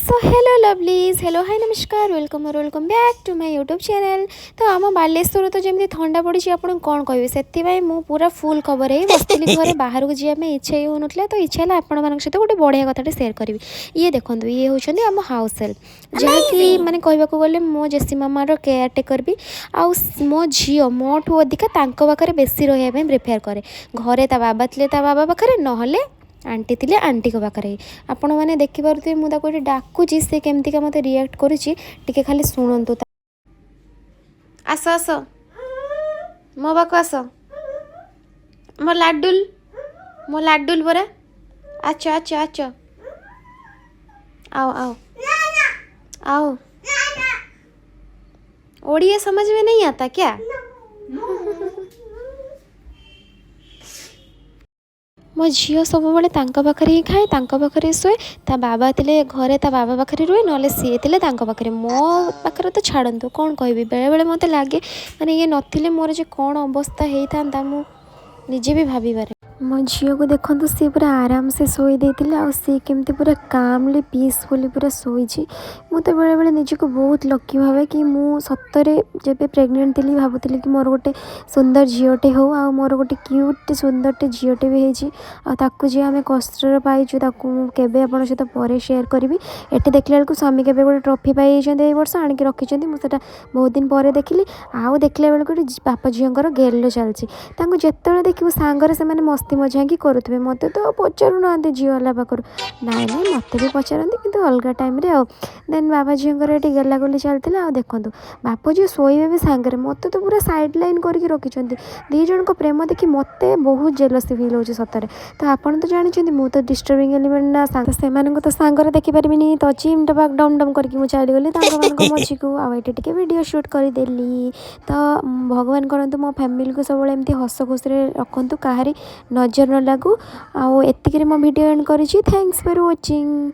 Show hello ଲଭଲିଜ୍, hello, high, ନମସ୍କାର, welcome or welcome back to my YouTube channel। ତ ଆମ ବାଲେଶ୍ୱର ତ ଯେମିତି ଥଣ୍ଡା ପଡ଼ିଛି, ଆପଣଙ୍କୁ କ'ଣ କହିବି। ସେଥିପାଇଁ ମୁଁ ପୁରା ଫୁଲ୍ କଭର୍ ହେଇ ବସିଥିଲି ଘରେ। ବାହାରକୁ ଯିବା ପାଇଁ ଇଚ୍ଛା ହିଁ ହେଉନଥିଲା। ତ ଇଚ୍ଛା ହେଲା ଆପଣମାନଙ୍କ ସହିତ ଗୋଟେ ବଢ଼ିଆ କଥାଟେ ସେୟାର କରିବି। ଇଏ ଦେଖନ୍ତୁ, ଇଏ ହେଉଛନ୍ତି ଆମ ହାଉସ୍ ହେଲ୍ପ, ଯାହାକି ମାନେ କହିବାକୁ ଗଲେ ମୋ ଜେସି ମାମାର କେୟାର ଟେକର୍ ବି। ଆଉ ମୋ ଝିଅ ମୋଠୁ ଅଧିକା ତାଙ୍କ ପାଖରେ ବେଶୀ ରହିବା ପାଇଁ ପ୍ରିଫେୟାର କରେ। ଘରେ ତା ବାବା ଥିଲେ ତା ବାବା ପାଖରେ, ନହେଲେ ଆଣ୍ଟି ଥିଲେ ଆଣ୍ଟିଙ୍କ ପାଖରେ। ଆପଣମାନେ ଦେଖିପାରୁଥିବେ, ମୁଁ ତାକୁ ଏଠି ଡାକୁଛି, ସେ କେମିତିକା ମୋତେ ରିଆକ୍ଟ କରୁଛି, ଟିକେ ଖାଲି ଶୁଣନ୍ତୁ। ଆସ, ଆସ, ମୋ ପାଖକୁ ଆସ। ମୋ ଲାଡୁଲ, ମୋ ଲାଡୁଲ ପରା। ଆଚ୍ଛ, ଆଚ୍ଛ, ଆଚ୍ଛ, आओ, आओ, आओ। ओडिया समझ में नहीं आता क्या? ମୋ ଝିଅ ସବୁବେଳେ ତାଙ୍କ ପାଖରେ ହିଁ ଖାଏ, ତାଙ୍କ ପାଖରେ ଶୁଏ। ତା ବାବା ଥିଲେ ଘରେ ତା ବାବା ପାଖରେ ରୁହେ, ନହେଲେ ସିଏ ଥିଲେ ତାଙ୍କ ପାଖରେ। ମୋ ପାଖରେ ତ ଛାଡ଼ନ୍ତୁ, କ'ଣ କହିବି। ବେଳେବେଳେ ମୋତେ ଲାଗେ, ମାନେ ଇଏ ନଥିଲେ ମୋର ଯେ କ'ଣ ଅବସ୍ଥା ହେଇଥାନ୍ତା, ମୁଁ ନିଜେ ବି ଭାବିପାରେ। ମୋ ଝିଅକୁ ଦେଖନ୍ତୁ, ସିଏ ପୁରା ଆରାମସେ ଶୋଇ ଦେଇଥିଲେ ଆଉ ସିଏ କେମିତି ପୁରା କାମଲି, ପିସଫୁଲି ପୁରା ଶୋଇଛି। ମୁଁ ତ ବେଳେବେଳେ ନିଜକୁ ବହୁତ ଲକି ଭାବେ କି ମୁଁ ସତରେ ଯେବେ ପ୍ରେଗନେଣ୍ଟ ଥିଲି, ଭାବୁଥିଲି କି ମୋର ଗୋଟେ ସୁନ୍ଦର ଝିଅଟେ ହଉ। ଆଉ ମୋର ଗୋଟେ କ୍ୟୁଟ୍ ସୁନ୍ଦରଟେ ଝିଅଟେ ବି ହେଇଛି। ଆଉ ତାକୁ ଯିଏ ଆମେ କଷ୍ଟରେ ପାଇଛୁ, ତାକୁ ମୁଁ କେବେ ଆପଣଙ୍କ ସହିତ ପରେ ସେୟାର କରିବି। ଏଠି ଦେଖିଲା ବେଳକୁ ସ୍ୱାମୀ କେବେ ଗୋଟେ ଟ୍ରଫି ପାଇଯାଇଛନ୍ତି, ଏଇ ବର୍ଷ ଆଣିକି ରଖିଛନ୍ତି। ମୁଁ ସେଇଟା ବହୁତ ଦିନ ପରେ ଦେଖିଲି। ଆଉ ଦେଖିଲା ବେଳକୁ ଏଠି ବାପ ଝିଅଙ୍କର ଗେଲ ଚାଲିଛି। ତାଙ୍କୁ ଯେତେବେଳେ ଦେଖିବୁ, ସାଙ୍ଗରେ ସେମାନେ ମସ୍ତି ମଜାକି କରୁଥିବେ। ମୋତେ ତ ପଚାରୁନାହାନ୍ତି ଝିଅ ହେଲା ପାଖରୁ। ନାଇଁ ନାଇଁ, ମୋତେ ବି ପଚାରନ୍ତି, କିନ୍ତୁ ଅଲଗା ଟାଇମ୍ରେ। ଆଉ ଦେନ୍ ବାବା ଝିଅଙ୍କର ଏଠି ଗେଲାଗୁଲି ଚାଲିଥିଲା। ଆଉ ଦେଖନ୍ତୁ, ବାପ ଝିଅ ଶୋଇବେ ବି ସାଙ୍ଗରେ, ମୋତେ ତ ପୁରା ସାଇଡ଼୍ ଲାଇନ୍ କରିକି ରଖିଛନ୍ତି। ଦୁଇ ଜଣଙ୍କ ପ୍ରେମ ଦେଖି ମୋତେ ବହୁତ ଜେଲସି ଫିଲ୍ ହେଉଛି ସତରେ। ତ ଆପଣ ତ ଜାଣିଛନ୍ତି, ମୁଁ ତ ଡିଷ୍ଟର୍ବିଂ ଏଲିମେଣ୍ଟ ନା, ସେମାନଙ୍କୁ ତ ସାଙ୍ଗରେ ଦେଖିପାରିବିନି। ତ ଚିମ୍ ଟପାକ ଡମ୍ ଡମ୍ କରିକି ମୁଁ ଚାଲିଗଲି ତାଙ୍କମାନଙ୍କ ମଝିକୁ ଆଉ ଏଠି ଟିକେ ଭିଡ଼ିଓ ସୁଟ୍ କରିଦେଲି। ତ ଭଗବାନ କରନ୍ତୁ, ମୋ ଫ୍ୟାମିଲିକୁ ସବୁବେଳେ ଏମିତି ହସ ଖୁସିରେ ରଖନ୍ତୁ, କାହାରି ନଜର ନ ଲାଗୁ। ଆଉ ଏତିକିରେ ମୋ ଭିଡ଼ିଓ ଏଣ୍ଡ କରିଛି। Thanks for watching.